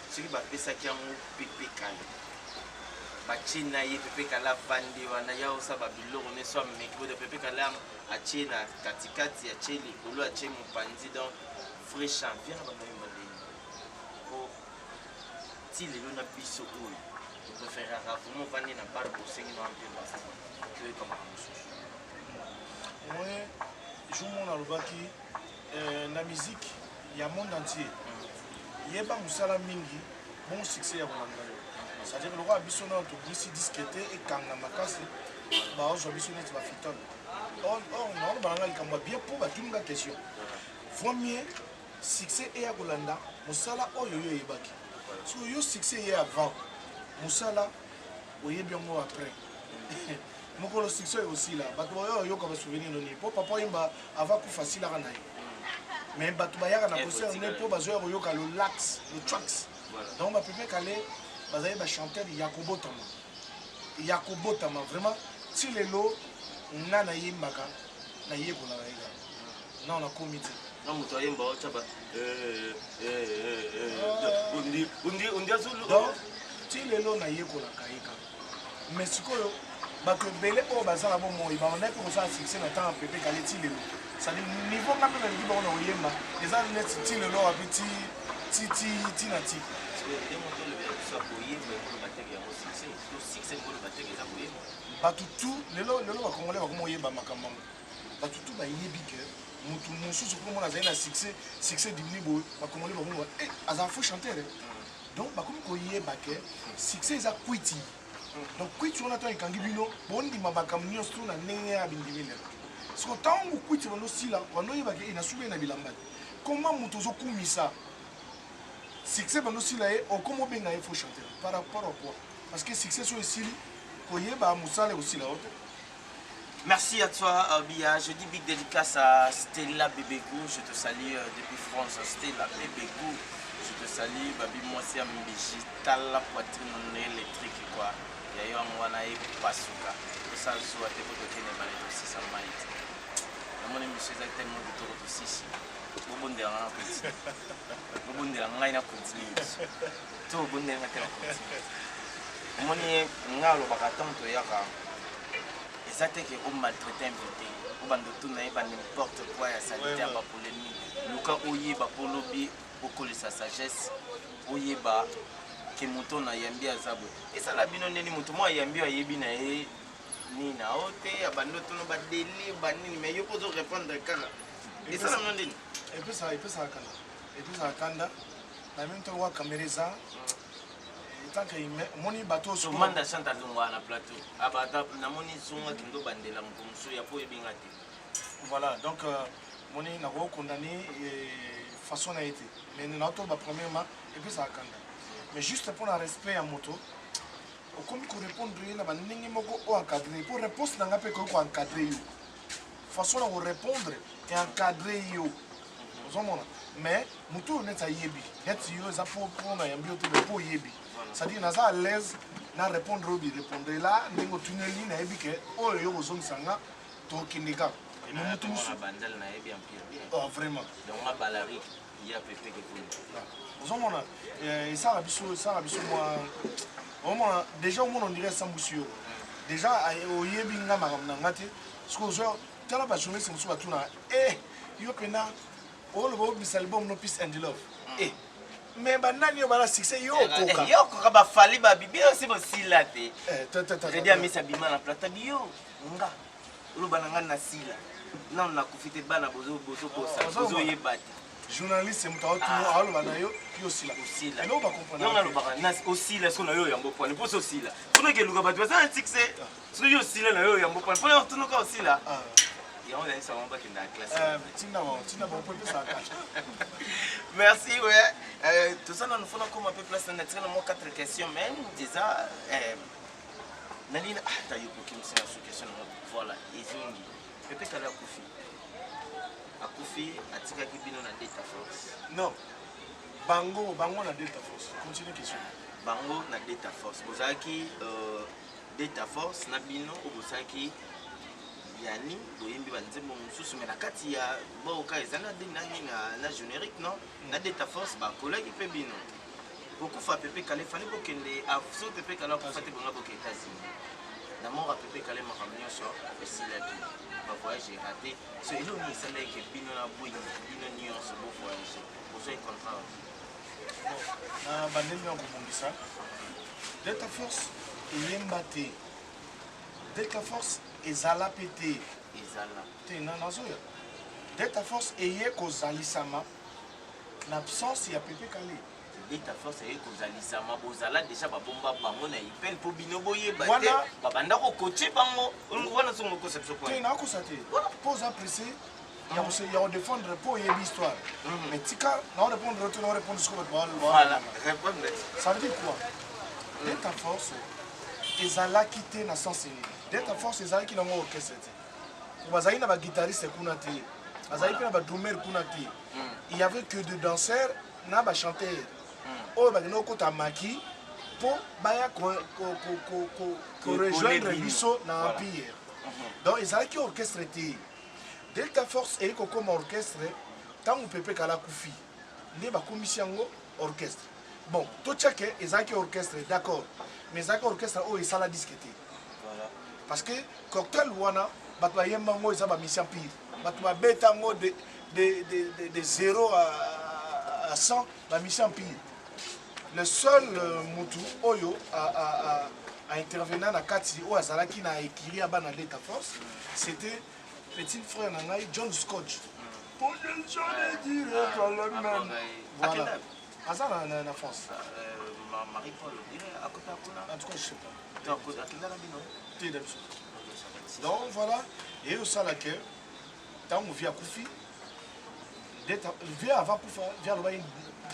S3: soki bapesaki yango Pepe Kale, batie na ye. Pepe Kale avandi wana ya osala babiloko nyonso, ameki bodo. Pepe Kale atie na katikati, atie likolo, atie mopanzi. Donc vrai champion na bandoyemba ndenge po ti lelo na biso oyo topréféraka vraiment ovandi na bar, bosengi na mpe bafuma toyoka makambo mosusu.
S4: Ouais, jour moko nalobaki na musique ya monde entier, yeba mosala mingi, bon succès ya kolanda yo. C'est-à-dire lokola biso nano tobimisi disque te, ekanga makasi, baozwa biso neti bafitole. Or naoloba nanga likambo ya bien mpo batuni nga question. Vaut mieux succès eya kolanda mosala oyo yo oyebaki. So yo succès ye avant mosala, oyebi yango après. Mokolo succès oyo osila, bato bayo oyoka basouvenir noni mpo papa oyemba avant kufa asilaka na ye, mais bato bayaka na concert ne mpo bazoya koyoka le lax, le trax. Donc bapepe Kale bazali bachanteur ya kobotama, ya kobotama vraiment. Ti lelo nga nayembaka, nayekolaka ye kaka non, nakomi te.
S3: Na moto ayemba otya ba ondi azulu.
S4: Donc ti lelo nayekolaka ye kaka. Mais sikoyo bato ebele oyo baza na bomoi babandaki mpe kosala succès na ntango ya Pepe Kale, ti lelo, c'est-à-dire niveau nga mpe naleki bango na koyemba eza neti ti lelo wapi ti ti ti ti na ti.
S3: Nde moto olobela biso ya koyemba, ekoloba teke yango succès to succès ekoloba teke eza koyemba.
S4: Bato tu lelo, lelo bakongolais bakoma oyeba makambo yango. Bato tu bayebi ke motu mosusu mpo mona azali na succès, succès diminue boye, bakongolais bakomi eh, azala faux chanteur eh. Donc bakomi koyeba ke succès eza kwiti. Donc kwiti wana ntango ekangi bino, bondima makambo nyonso tu na ndenge ya bindimi. Lelo siko ntango kwiti bandosila, bandoyeba ke nasubi ye na bilamba te. Comment moto ozokumisa succès bandosila ye, okoma obenga ye faux chanteur par rapport à quoi? Parce que succès so esili, koyeba mosala ekosila yo te.
S3: Merci à toi, Bia. Je dis big dédicace à Stella Bébégou. Je te salue depuis France. Stella Bébégou. Je te salue. Babi, moi, c'est Mbiji. Tala poitrine électrique, quoi. Ya yo wana e pasuka. Ça zoa te ko tene bale to sisa maït. Namoni monsieur eza tellement kitoko to sisi. Bobondela nga na continue. Bobondela ngai na continue. To bobondela nga te na continue. Omoni nga alobaka ntango toyaka, eza te ke omaltraite invité, obanda otuna ye ba n'importe quoi ya saleté ya bapolémique. Luka oyeba mpo lobi okolisa sagesse, oyeba ke moto na yambi aza boye. Esala bino ndeni moto moko ayambi oyo ayebi na ye nini na o te, abandi otuna badélire banini, mais yo mpo ozorépondre kaka. Esala bino ndeni?
S4: Epesaka kanda, epesaka kanda. Na même temps wa caméra eza tant que omoni bato oyo.
S3: Manda Chante azongwaka na plateau, abata namoni zonga kendo bandela moto mosusu ya po oyebinga te.
S4: Voilà, donc moni nakoki condamner façon na ye te, mais naotoba premièrement epesaka kanda, mais juste mpona respect ya moto okomi korépondre ye na bandenge moko oyo encadre, mpo réponse na nga mpe ekoki koencadre yo, façon na korépondre encadre yo, ozomona. Mais motu oyo neti ayebi neti yo, eza mpo mpona yambi yo te, mais mpo oyebi, c'est-à-dire naza à l'aise na répondre oyo birépondre la ndenge otuneli, nayebi ke oyo yo kozongisa nga, tokende kaka. Mais motu mosusu
S3: Bandal nayebi empire bien.
S4: Oh, vraiment.
S3: Donc nga balari ya pepe kekuni.
S4: Ozomona, esalaka biso, esalaka biso mwa, omona déjà, omona on dirait esambusi yo déjà, oyebi nga makambo na nga te. Soki ozwa tala bajournaliste mosusu batunaka e yo mpena oloba obimisa album no Peace and Love e, mais banani oyo bana succès yo okoka?
S3: Yo okoka bafali babibi osi bosila te.
S4: Eh, te, te, te,
S3: Redi
S4: te.
S3: Amisi abima na plateau biyo nga oloba na nga nasila nano nakufi te, bana bozobosa.
S4: Ozomona.
S3: Bozoyeba te.
S4: Journaliste moto aotuna, aloba na yo, yo osila.
S3: Osila.
S4: Eloko bacomprendre.
S3: Yo nalobaka osila so na yo yambo pwani mposo osila mpona keluka bato baza na succès. Soki yo osila na yo yambo pwani mpona otunuka osila, yango nayebisa bango bakenda ya classe.
S4: Tinda bango, tinda bango mpo epesaka kaka.
S3: Merci, ouais. Toza nanu fona koma mpe place na tika na mwa 4 questions même déjà nalina ata yo kokimisa na su question nango. Voilà, ezongi. Pepe Kale akufi, akufi, atikaki bino na Delta Force.
S4: Non, bango, bango na Delta Force. Continue question.
S3: Bango na Delta Force, bozalaki Delta Force na bino oyo bosalaki yani boyembi banzembo mosusu, mais na kati ya boka eza na nani na générique non na Delta Force bakolaki mpe bino. Kokufa Pepe Kale, fallait bokende so Pepe Kale akufa te, bonga boke États-Unis. Na mort ya Pepe Kale, makambo nyonso esilaki, bavoyage eraté. So eloko nini esalaki bino na bwingi bino nyonso bovoyage, bozwaki contrat?
S4: Na bandeli na kobongisa, Delta Force eyemba te, Delta Force ezala mpe te.
S3: Ezala.
S4: Te, na nazoya. Delta Force eye kozalisama na absence ya Pepe Kale.
S3: Delta Force eye kozalisama, bozala déjà, babomba bango na ipele mpo bino boyeba te.
S4: Wana-
S3: Babanda kokoche bango wana, songo okosa biso
S4: Te.
S3: Kwa
S4: Nakosa te mpo oza pressé. Ya kodefendre mpo oyebi histoire, mais tika na orépondre to na orépondre sikoyo bato.
S3: Voilà, répondre.
S4: Ça veut dire quoi? Delta Force ezalaki te na sens nini? Delta Force ezalaki nango orchestre te. Po bazalaki na baguitariste kuna te, bazalaki mpe na badrummer kuna te. Il y avait que de danseurs na bachanteurs oyo bakende kokota maki mpo baya korejoindre
S3: bino.
S4: Biso na empire. Donc ezalaki orchestre te. Delta Force eyi kokóma orchestre ntango Pepe Kala akufi, nde bakomisi yango orchestre. Bon, totiake ezalaki orchestre, d'accord, mais ezalaki orchestre oyo esala disque te. Parce que cocktail wana, bato bayemba yango eza bamusicien pire. Bato babeta yango de 0 à 100, bamusicien pire. Le seul mutu oyo a intervenant na kati, oyo azalaki na écurie ya bana Delta Force, c'était petit frère na ngai John Scotch. Pour ne jamais dire toi le même. Voilà, aza na France.
S3: Marie-Paul akota kuna.
S4: En tout cas, je sais pas.
S3: Akendaka bino.
S4: Te, na biso. Donc voilà, eye osala ke ntango vieux akufi, vieux avant kufa, vieux alobaki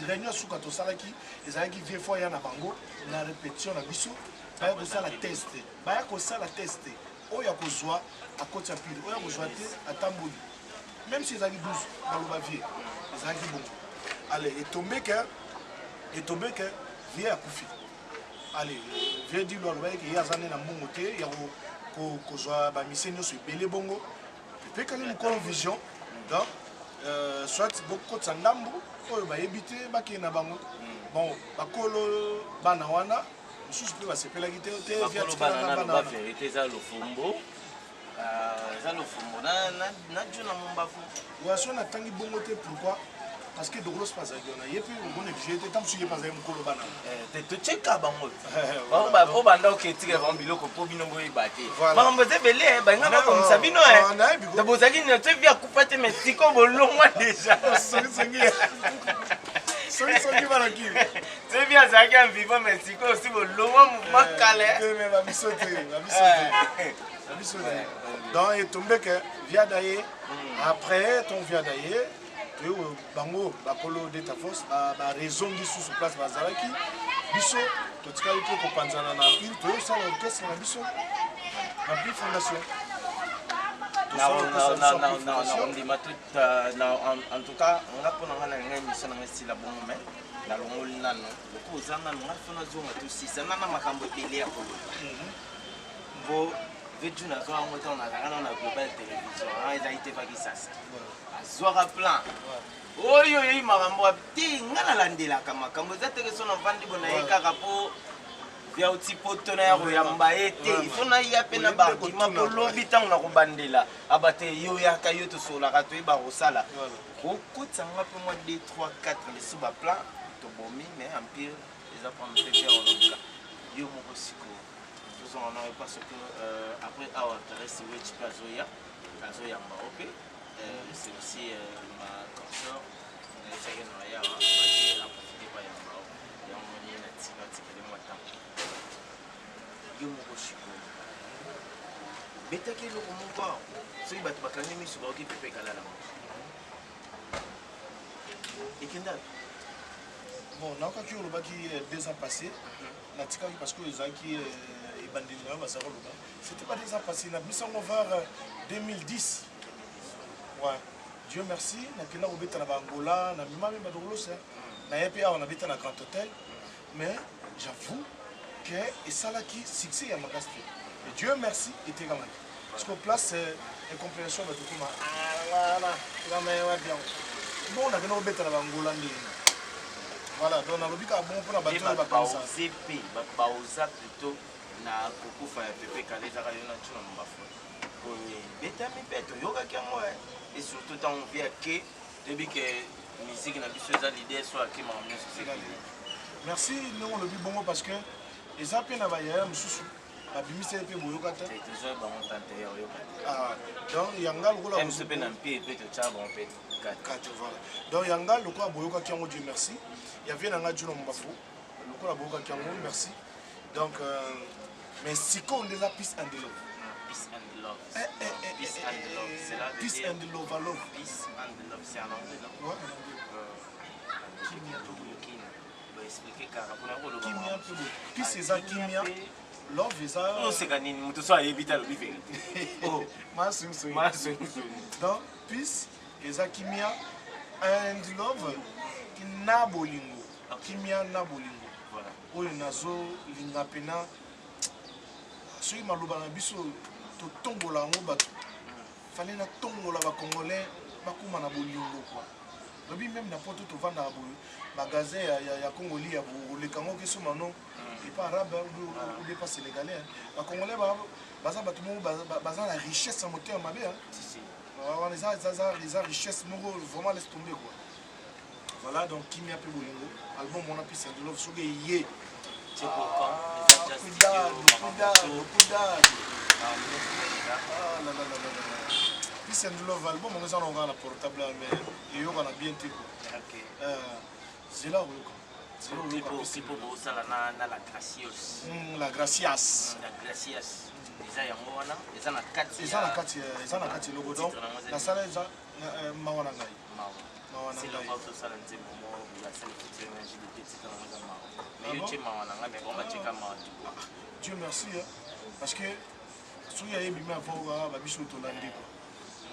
S4: réunion suka tosalaki ezalaki vieux fo aya na bango na répétition na biso, baya kosala test, baya kosala test. Oyo akozwa akoti ya pile, oyo akozwa te atamboli, même si ezalaki 12. Baloba vieux ezalaki bongo. Ale etombe ke vieux akufi. Ale vieux Dilo alobaki ke ye aza nde na mbongo te ya kozwa bamise nyonso ebele bongo. Epekali mokolo vision. Donc soit bokotisa ndambu oyo bayebi te, bakende na bango. Bon, bakolo bana wana mosusu mpe basepelaki te te.
S3: Bakolo bana, naloba vérité, eza Lofombo, eza Lofombo na Juna Mombafu.
S4: Wa so natangi bongo te. Pourquoi? Parce que Dogolos mpe azalaki wana, ye mpe okonéglige te. Ta mosusu ye mpe azalaki mokolo bana.
S3: Te, totyeka bango po banda oketika bango biloko mpo bino boyeba te. Makambo eza ebele, balinga bakomisa bino to bozalaki na te. Vieux akufa te, mais siko bolongwa déjà.
S4: Songisongi balaki.
S3: Te, vieux azalaki en vivant, mais sikoyo osi bolongwa mouvement kala.
S4: Babiso te, babiso te, babiso te. Donc etombe ke vieux daye. Après ton vieux daye, toye bango bakolo Delta Force barezongi lisusu place bazalaki. Biso totikali mpe kopanzana na empire, toyosala orchestre na biso, Empire Fondation.
S3: Ndima, en tout cas nga mpo na nga, na ngai émission na ngai esila bongo, mais nalongoli nano loko oza nano. Ngai fo nazonga, tosisa nana makambo ebele ya koloba mpo veju nazwa yango. Ntango nazalaka nano na Global Télévision, ezalaki te Vakisasa azwaka plan oyo oyebi makambo te. Nga nalandelaka makambo, eza teke so navandi bo na ye kaka mpo via oti poto na ya koyamba ye te. Ifo naya mpe na baargument mpo lobi ntango na kobandela aba te, yo yaka, yo tosolaka, toyeba kosala kokotisa nga mpe mwa 2 3 4 lisu baplan tobomi. Mais empire eza mpa mpe mpe olamuka yo moko. Sikoyo tozonga na yo parce que après awa Therese Wetch mpe azoya, azoyamba o mpe. C'est aussi ma consœur, nayebisaki na ya baki aprofite bayamba o yango moni na ntina atikali mwa ntango. Yo moko sikoyo obetaki eloko moko awa, soki bato bakangi miso baoki Pepe Kalala moko ekenda.
S4: Bon, naokaki olobaki 2 ans passé natikaki, parce que ezalaki ebandeli na yo baza koloba. C'était pas 2 ans passé, nabimisi yango vers 2010. Ouais, Dieu merci, nakenda kobeta na baangola, na mima mpe badokolosa naye mpe awa nabeta na Grand Hôtel, mais j'avoue que esalaki succès ya makasi te. Et Dieu merci, etekamaki parce que place incompréhension bato koma wana bien. Bon, nakenda kobeta na bangola ndenge. Voilà, donc nalobi kaka bongo mpona bato oyo bakanisa.
S3: Baoze mpe bato baoza plutôt na kokufa ya Pepe Kale, ezaka yo na ntina Mombafu oyo ebetami mpe toyokaki yango. Et surtout ntango vieux ake, toyebi ke musique na biso eza leader, so ake makambo nyonso sekili.
S4: Merci ndenge olobi bongo, parce que eza mpe na bayaya mosusu babimisa ye mpe boyoka te.
S3: Tozoya bango tante ya oyoka te.
S4: Ah, donc yanga lokola
S3: biso mpe na mpie mpe totyaka bango mpe
S4: kate. Voilà, donc yanga lokola boyokaki yango, Dieu merci. Ya vieux na nga Juno Mbafu, lokola boyokaki yango, merci. Donc mais sikoyo nde eza Peace and Love.
S3: Peace and love.
S4: Eh, eh, eh,
S3: Peace
S4: eh,
S3: and
S4: eh,
S3: love.
S4: eh,
S3: Cela veut
S4: Peace
S3: dire
S4: and love, love.
S3: Peace and love. C'est en anglais, non?
S4: Ouais, en anglais. Kimia mpe bolingo.
S3: Baexplike kaka mpona koloba.
S4: Kimia mpe bolingo. Peace eza kimia, love eza.
S3: Oseka nini? Moto so ayebi te, alobi vérité.
S4: Masongisongi.
S3: Masongisongi.
S4: Donc peace eza kimia and love na bolingo. Kimia na bolingo.
S3: Voilà.
S4: Oyo nazolinga mpena soki maloba na biso totombola yango bato fale natombola bacongolais bakóma na bolingo kua lobi meme na poto tovandaka boye magasin ya congoli ya koleka yango kesoma no epa arabe ou epa sénégalais. Bacongolais baza bato moko baza na richesse ya motema mabe.
S3: Si, si.
S4: Wana eza richesse moko vraiment, laisse tomber quoi. Voilà, donc kimia mpe bolingo, album wana Peace and Love, soki eye.
S3: C'est pour quand? Eza déjà
S4: Cuidado,
S3: studio?
S4: Cuidado, cuidado.
S3: Ah, déjà.
S4: Ah là là là là là. Peace and Love, album yango eza nango kaka na portable, mais eyokana bien te quoi. Zela oyoka, zela oyoka.
S3: Tipo
S4: Peace and
S3: tipo
S4: Love.
S3: bosala na la Gracios.
S4: La Gracias.
S3: La Gracias eza yango wana, eza na kati.
S4: Eza na kati eloko donc
S3: Titre nango eza
S4: nasala eza mawa na ngai.
S3: Mawa.
S4: Mawa na
S3: C'est
S4: ngai.
S3: le tosala nzembo moko basali featuring na JDT, titre nango eza mawa.
S4: Ah
S3: Mais yo
S4: bon?
S3: tie mawa na ngai, mais bango batieka mawa tipo.
S4: Dieu merci hein, parce que soki ayebimi avant kaka babiso tolandi quoi.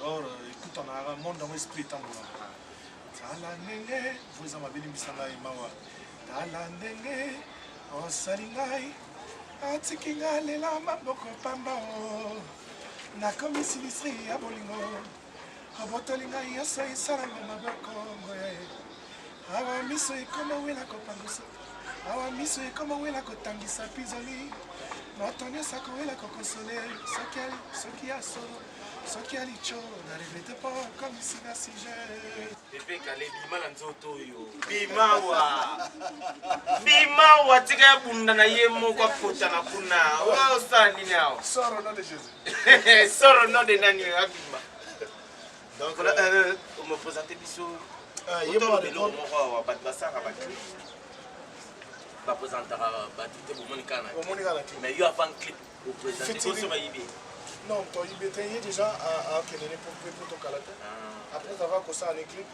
S4: Alors ekutanaka monde yango, esprit etambolaka. Tala ndenge vo eza mabe, limbisa ngai mawa. Tala ndenge osali ngai, atiki ngai lela maboko pamba o nakomi sinistre ya bolingo, obotoli ngai nyonso esalanga maboko ngoye. Awa miso ekoma wela kopangusa, awa miso ekoma wela kotangisa pizoli, moto nyonso akowela kokonsole soki ya solo, soki ya lico na regrete mpo komisi na sujet.
S3: Pepe Kale, bima na nzoto oyo, bimawa, bimawa, tika ya bunda na ye moko akotana kuna. Oyo osala nini awa?
S4: Sors au nom de Jésus.
S3: Sors au nom de nani oyo abima.
S4: Donc
S3: Voilà, ome présente biso.
S4: Ye mo
S3: eloko moko awa, bato basalaka baclip, baprésentaka bato te, bomoni kaka na
S4: Omoni kaka na clip.
S3: Mais yo avant clip oprésente.
S4: Featuring.
S3: Biso bayibi.
S4: Non, toyibi te, ye déjà akendene po tokala te. Après avoir kosala ne clip,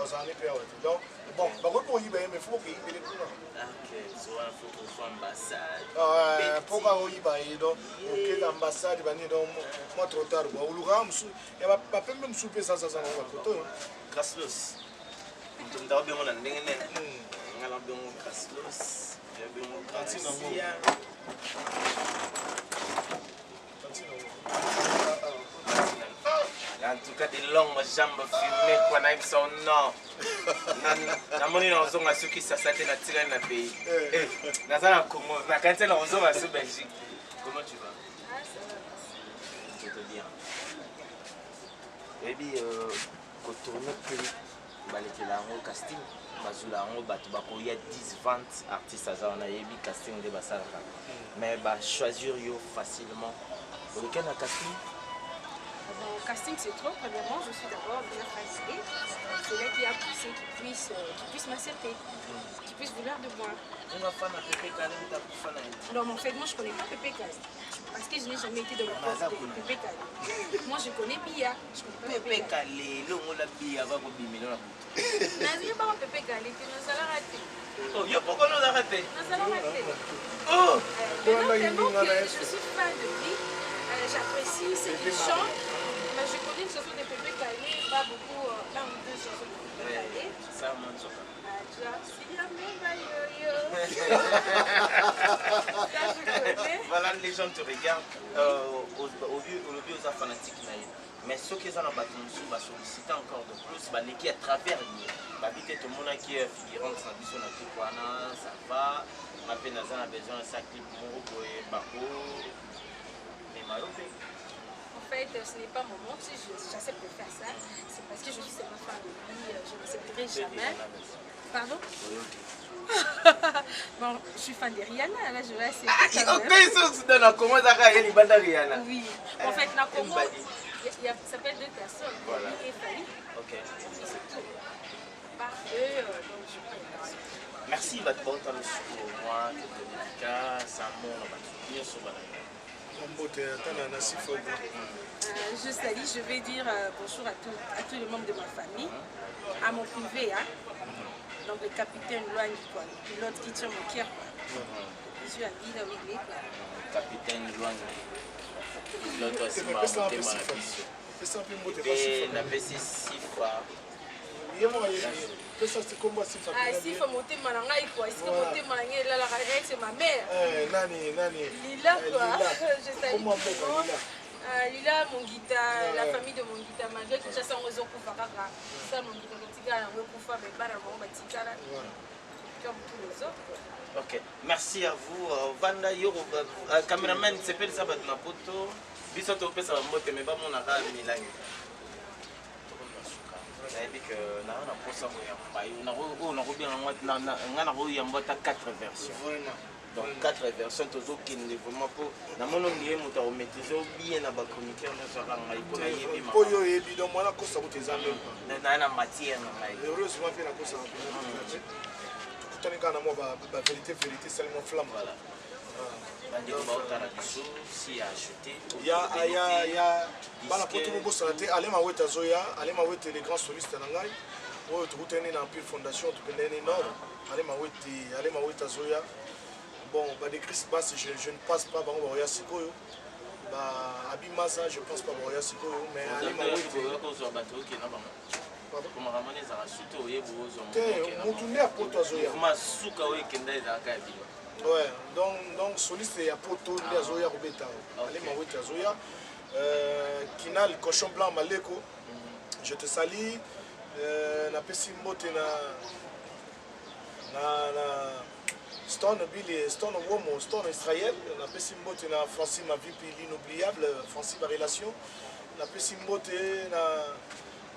S4: azala ne mpe awa te. Donc bon, bakoki koyiba ye, mais faut koyibele kuna.
S3: Ok, so wana faut kozwa ambassade.
S4: Mpo kaka oyiba ye, donc okende ambassade banini, donc mwa trop tard quoi. Olukaka mosusu ya bapembe mosusu mpe ezazaza nango bakoto oyo.
S3: Graslos, moto moto abengo na ndenge nene nga na bengo Graslos, ya bengo.
S4: Tantine nango.
S3: Gracia.
S4: Tantine nango.
S3: En tout cas, des longues jambes fumées, quoi, nayebi son nom. Namoni na ozonga soki sasa te, natikali na pays.
S4: Eh.
S3: Eh, naza na Congo, nakanisi na ozonga so Belgique. Comment tu vas?
S5: Ah, ça va, merci.
S3: Je te bien. Oyebi kotourne clip, balekela yango casting, bazwela yango bato bakoya 10 20 artiste aza wana, yebi casting nde basalaka, mais bachoisir yo facilement. Oleke na casting?
S5: Bon, casting, c'est trop. Premièrement, je suis d'abord bien fatiguée. C'est là qui a poussé qu'il puisse m'accepter, qu'il puisse vouloir de moi.
S3: Unga fan na Pepe Kale, mutakufa na ye.
S5: Non, mais en fait, moi, je connais pas Pépé Kale. Parce que je n'ai jamais été dans le
S3: Naza
S5: poste de
S3: kuna.
S5: Pépé Kale. Moi, je connais Bia. Je connais pas
S3: Pepe
S5: Pépé Kale.
S3: Kale longola Bia bakobimela na butu.
S5: Nazali pas Pépé Kale, te nazalaka te.
S3: Oh, yo pokolo ozaka te.
S5: Nazalaka te.
S3: Oh.
S5: Maintenant, tellement que je suis fan de lui, j'apprécie ce qu'il chante. Mais je connais une chanson de Pépé Kale, pas beaucoup, un ou deux chansons de Pépé Kale.
S3: Ça moi nzoka.
S5: Ah, tu vois, si la yo-yo. Ça, je connais.
S3: Voilà, les gens te regardent, olobi oza fanatique na ye, mais soki eza na bato mosusu basollicite encore de plus, baleki à travers ye, babi te tomonaki figurante na biso na clip wana, ça va, nga mpe naza na besoin ya clip moko boye, bako mema yo mpe?
S5: En fait, ce n'est pas mon monde. Si j'accepte de faire ça, c'est parce que je suis seulement fan de lui. Je n'accepterai jamais. Pardon? Bon, je suis fan de Rihanna. Là, je vais accepter quand même.
S3: Ok, so na Congo ezaka ye libanda Rihanna.
S5: Oui. En fait, na Congo,
S3: Mbadi.
S5: il y a, ça peut être deux personnes.
S3: Voilà.
S5: Lui et Fally.
S3: Ok.
S5: Et c'est tout. Par eux, donc je prends une personne.
S3: Merci bato baotala sikoyo, mwa quelques dédicaces amona bato nyonso balanda.
S4: Mbote ata na na sifa.
S5: Je salue, je vais dire bonjour à tous les membres de ma famille, à mon privé, hein. Donc le capitaine Luangi, quoi, le pilote qui tient mon cœur, quoi. Bisous à Lila Wigwe, quoi.
S3: Capitaine Luangi, pilote asimba
S4: Pesa mpe
S3: motema na
S4: sifa.
S3: biso.
S4: Pesa mpe mbote
S3: Mpe
S4: pa sifa.
S3: napesi sifa.
S4: Ye moko ayebi. Pesa kombo ya sifa.
S5: Ah, sifa motema na ngai, quoi. Esika
S4: Voilà.
S5: motema na ngai elalaka, eh, c'est ma mère.
S4: Eh, nani nani?
S5: Lila,
S4: Eh,
S5: quoi.
S4: Lila.
S5: Je salue
S4: Kombo ya
S5: tout le
S4: mboka
S5: monde.
S4: Lila.
S5: Lila Mongita, la
S4: Ouais.
S5: famille de Mongita, malgré Kinshasa yango ezokufa kaka, sa Mongita kotikala yango ekufa, mais bana bango batikala
S4: Voilà.
S5: comme tous les autres, quoi.
S3: Ok, merci à vous. Vanda Yoro, cameraman, sepelisa bato na poto. Biso topesa bambote me bamonaka milangi. Nayebi ke naa na mposa koyamba yo, oyo nakobenga nga nakoyamba ata 4 versions.
S4: Vraiment.
S3: Donc 4 versions tozokende vraiment, mpo namoni ondire moto akomaîtrise o bien na bachroniqueur nyonso aka ngai, mpo nayebi.
S4: Mpo yo oyebi, donc mwana kosa kuta eza même pas.
S3: Naa na matière na ngai.
S4: Heureusement mpe nakosaka mpenza te, tokutani kaka na mwa bavérité, vérité esali mwa flamme.
S3: Voilà, bandeko baotala biso si ya acheté.
S4: Ya ya ya bana poto, bobosana te Alema Wete azoya. Alema Wete, le grand soliste na ngai oyo tokutani na Empire Fondation, tokendeni nord. Alema Wete, Alema Wete azoya. Bon, badecris bas, je ne passe pas, bango baoya sikoyo. Ba Abimaza, je pense pas baoya sikoyo, mais Alema Wete.
S3: Kozwa bato okenda bango.
S4: Pardon?
S3: Makambo wana ezalaka surtout oyebi ozwa.
S4: Te, motu nde ya poto azoya.
S3: Ma suka oyo ekenda ezalaka ya bino.
S4: Ouais, donc soliste ya poto nde azoya kobeta. Alema Wete azoya. Kinal Cochon Blanc Maleko, je te salue. Napesi mbote na Stone Billy, Stone Womo, Stone Israël. Napesi mbote na Francis Mavipi, l'inoubliable Francis Barelation. Napesi mbote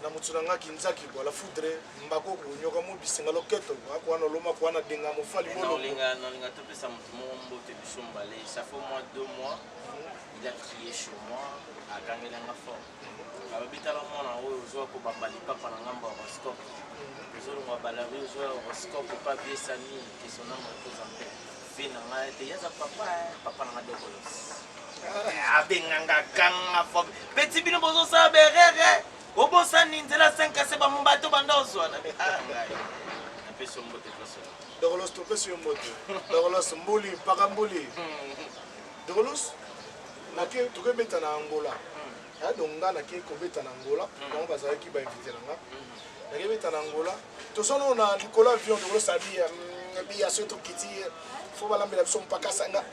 S4: na motu na nga Kinzaki, quoi, la foudre mbakoko nyoka mo bisenga loketo akwana oloma kwana denga mofali moloko.
S3: Naolinga topesa motu moko mbote biso mbale. Ça fait au moins 2 mois, il a crié chez moi, akangelanga fort, alobi: tala mwana oyo ozwa kobamba lipapa na ngambo ya horoscope, ozolongwa balari, ozwa horoscope pa biesani, que son âme repose en paix. Ve na ngai te, yaza papa, papa na nga Dokolos, abenganga kanga fort: petit, bino bozosala berere, obosani nzela 5 ase bambato banda ozwa na ngai. Napesi yo mbote place.
S4: Dokolos, topesi yo mbote Dokolos mbuli mpaka mbuli. Dokolos, nake tokobeta na Angola. Donc nga nake kobeta na Angola, bango bazalaki bainvité na nga. Nakebeta na Angola, tozonoo na likolo avion. Dokolos abi biya soki tokiti, fo balambela biso mpaka sanga.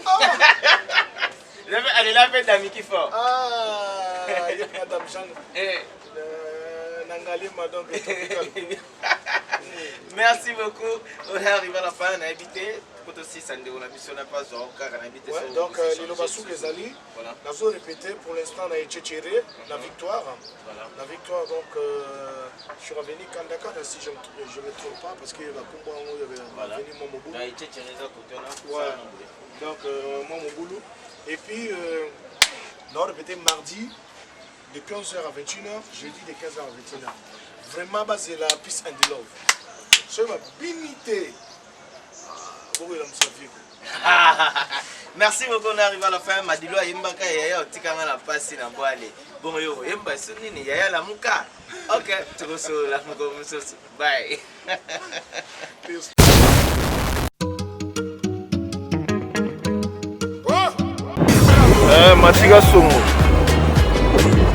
S3: Alela mpe damiki fort.
S4: Ah, ye madame Jeanne na Ngalema, donc tropical.
S3: Merci beaucoup, on est arrivé à la fin. Nayebi te po tosisa ndeko na biso na pas zwa kaka, nayebi te.
S4: Ouais, donc liloba suki ezali, nazo répéter pour l'instant na Echechere na Victoire.
S3: Voilà.
S4: Na Victoire, donc je suis revenu Kandakanda, si je me trompe pas, parce que bakombo yango avenue mwa mobulu.
S3: Na Echechere eza kote wana.
S4: Ouais. Donc mwa mobulu. Et puis na répété mardi de 15h à 21h, jeudi de 15h à 21h. Vraiment bazela Peace and Love, soki babini te, bokoyela mosa.
S3: Merci beaucoup, on arrive à la fin. Madilo ayembaka yaya otikanga na pasi na bwale. Bongo yo oyemba so nini? Yaya lamuka. Ok, tokosolola mokolo mosusu. Bye.
S4: Peace.
S1: Eh, Mati Kasongo.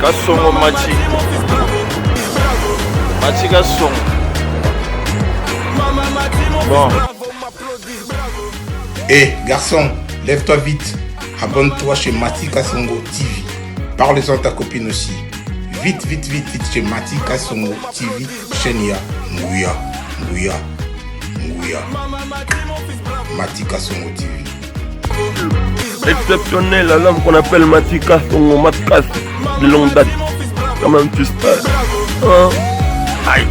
S1: Kasongo Mati. Mati Kasongo. Bon.
S2: Hé, garçon, lève-toi vite. Abonne-toi chez Mati Kasongo TV. Parle-en à ta copine aussi. Vite, vite, vite, vite chez Mati Kasongo TV. Chaîne ya Nguya, Nguya, Nguya. Mati Kasongo TV.
S1: Exceptionnel, l'homme qu'on appelle Mati Kasongo, Matkas, de longue date. Quand même, tu sais. Hein? Aïe.